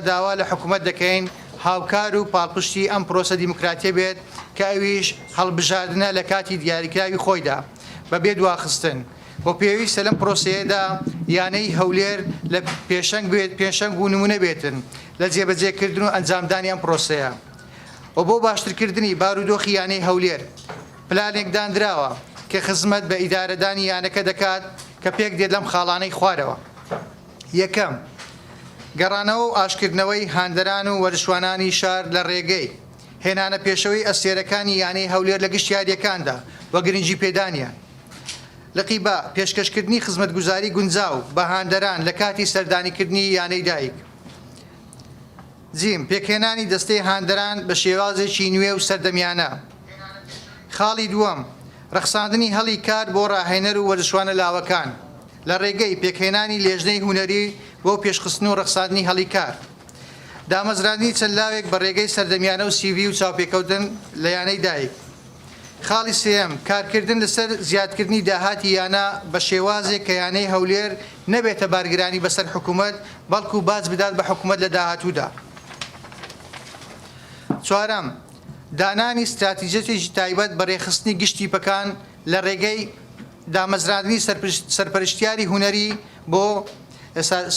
داوا لە حکومەت دەکەین هاوکار و پاڵپشتی ئەم پرۆسە دیموکراتیە بێت کە ئەویش هەڵبژاردنە لە کاتی دیاریکراوی خۆیدا بە بێ دواخستن و پێویستە لەم پرۆسەیەدا یانەی هەولێر لە پێشەنگ بێت پێشەنگ و نمونە بێتن لە جێبەجێکردن و ئەنجامدانی ئەم پرۆسەیە و بۆ باشترکردنی بارودۆخی یانەی هەولێر پلانێک دانراوە کە خزمەت بە ئیدارەدانی یانەکە دەکات کە پێکدێت لەم خاڵانەی خوارەوە. یەکەم، گەڕانەوە و ئاشتکردنەوەی هاندەران و وەرزشوانانی شار لە رێگەی هێنانە پێشەوەی ئەستێرەکانی یانەی هەولێر لە گشت یارییەکاندا و گرنگی پێدانیان. لقی بە، پێشکەشکردنی خزمەتگوزاری گونجاو بە هاندەران لە کاتی سەردانیکردنی یانەی دایک. جیم، پێکهێنانی دەستەی هاندەران بە شێوازێکی نوێ و سەردەمیانە. خاڵی دووەم، رەخساندنی هەڵی کار بۆ راهێنەر و وەرزشوانە لاوەکان. لە ڕێگەی پێکهێنانی لێژنەی هونەری بۆ پێشخستن و ڕەخساندنی هەڵی کار. دامەزراندنی چەند لاوێک بە ڕێگەی سەردەمیانە و سیڤی و چاوپێکەوتن لە یانەی دایک. خاڵی سێیەم، کارکردن لەسەر زیادکردنی داهاتی یانە بە شێوازێک کە یانەی هەولێر نەبێتە بارگرانی بەسەر حکومەت، بەڵکو باج بدات بە حکومەت لە داهاتوودا. چوارەم، دانانی ستراتیجەتێکی تایبەت بە ڕێکخستنی گشت تیپەکان لە ڕێگەی دامەزراندنی سەرپەرشتیاری هونەری بۆ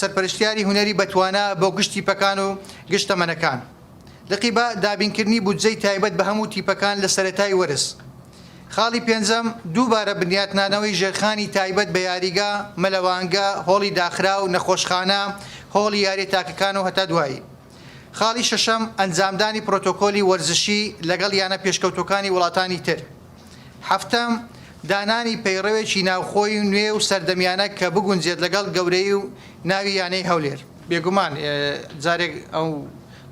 سەرپەرشتیاری هونەری بەتوانا بۆ گشت تیپەکان و گشت تەمەنەکان. لقی بە دابینکردنی بودجەی تایبەت بە هەموو تیپەکان لە سەرەتای وەرز. خاڵی پێنجەم، دووبارە بنیاتنانەوەی ژێرخانی تایبەت بە یاریگا، مەلەوانگە، هۆڵی داخراو، نەخۆشخانە، هۆڵی یاریە تاکەکان و هەتا دوایی. خاڵی شەشەم، ئەنجامدانی پرۆتۆکۆلی وەرزشی لەگەڵ یانە پێشکەوتووەکانی وڵاتانی تر. حەفتەم، دانانی پەیڕەوێکی ناوخۆی نوێ و سەردەمیانە کە بگونجێت لەگەڵ گەورەیی و ناوی یانەی هەولێر. بێگومان جارێک ئەو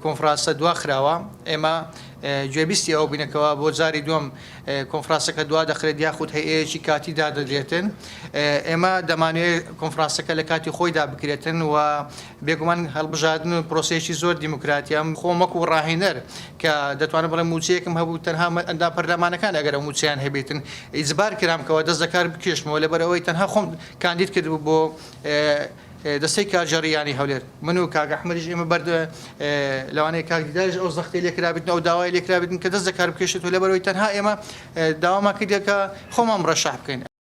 کۆنفرانسە دواخراوە، ئێمە گوێبیستی ئەوە بووینە کەوا بۆ جاری دووەم کۆنفرانسەکە دوادەخرێت یاخود هەیئەیەکی کاتی دادەنرێتن. ئێمە دەمانەوێت کۆنفرانسەکە لە کاتی خۆیدا بکرێتن و بێگومان هەڵبژاردن و پرۆسەیەکی زۆر دیموکراتیە، خۆم وەکو ڕاهێنەر کە دەتوانم بڵێم مووچەیەکم هەبوو تەنها ئەندام پەرلەمانەکان ئەگەر ئەو مووچەیان هەبێتن ئیجبار کرام کەوا دەست لەکار بکێشمەوە لەبەر ئەوەی تەنها خۆم کاندید کردبوو بۆ دەستەی کارگێڕی یانەی هەولێر من و کاک ئەحمەدیش ئێمە بەرد لەوانەیە کاک دیداریش ئەو زەختەی لێکرابێتن ئەو داوای لێکرابێتن کە دەست لەکار بکێشێتەوە لەبەرئەوەی تەنها ئێمە داوامان کردیە کە خۆمان مڕەشەح بکەین.